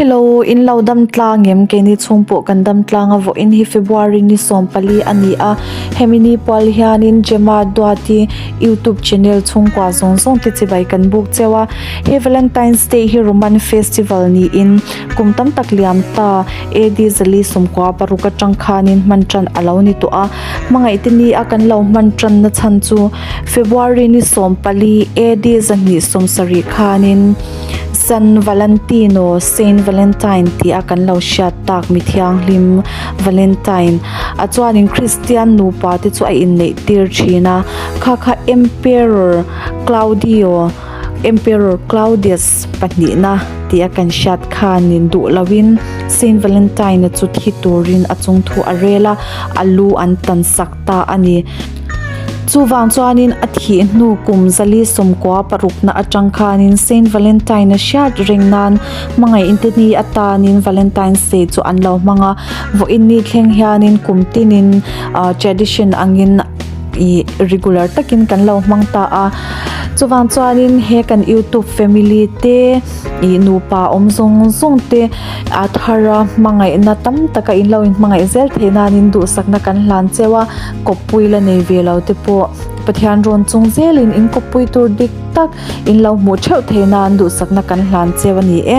Hello, in lo dam tlang em? Keini chhung pawh kan dam tlang a, vawiin hi February ni 14 a ni a, hemi ni pual hianin Gemma Duati YouTube channel chhungkua zawng zawng te chibai kan buk cheu a. He Valentine's Day hi Roman festival niin kum tam tak liam ta AD 496 atang khanin hman tan a lo ni tawh a. Hmangaih te ni a kan lo hman tan na chhan chu February ni 14 AD 270 khanin San Valentino, Saint Valentine, tih a kan lo hriat tak mi thianghlim Valentine a chuanin Kristian nupa te chu a inneih tir thin a, kha kha Emperor Claudio, Emperor Claudius pahnihna tih a kan hriat khanin duh loin Saint Valentine-a chu thi turin a chungthu a rel a, a lu an tan sak ta a ni. Chuvang chuanin a thih hnu kum 496 na atang khanin Saint Valentine-a hriat reng nan hmangaihte ni atanin Valentine's Day chu an lo hmang a, vawiin ni thleng hianin kum tinin tradition angin ih regular takin kan lo hmang ta a. Chuvang chuanin he kan YouTube family te ih nupa awm zawng zawng te a thar a hmangaihna tam taka in lo inhmangaih zel theih nanin duhsakna kan hlan cheu a, kawppui la nei ve lo te pawh Pathian rawn chung zelin in kawppui tur dik tak in lo hmuh theuh theih nan duhsakna kan hlan cheu a ni e.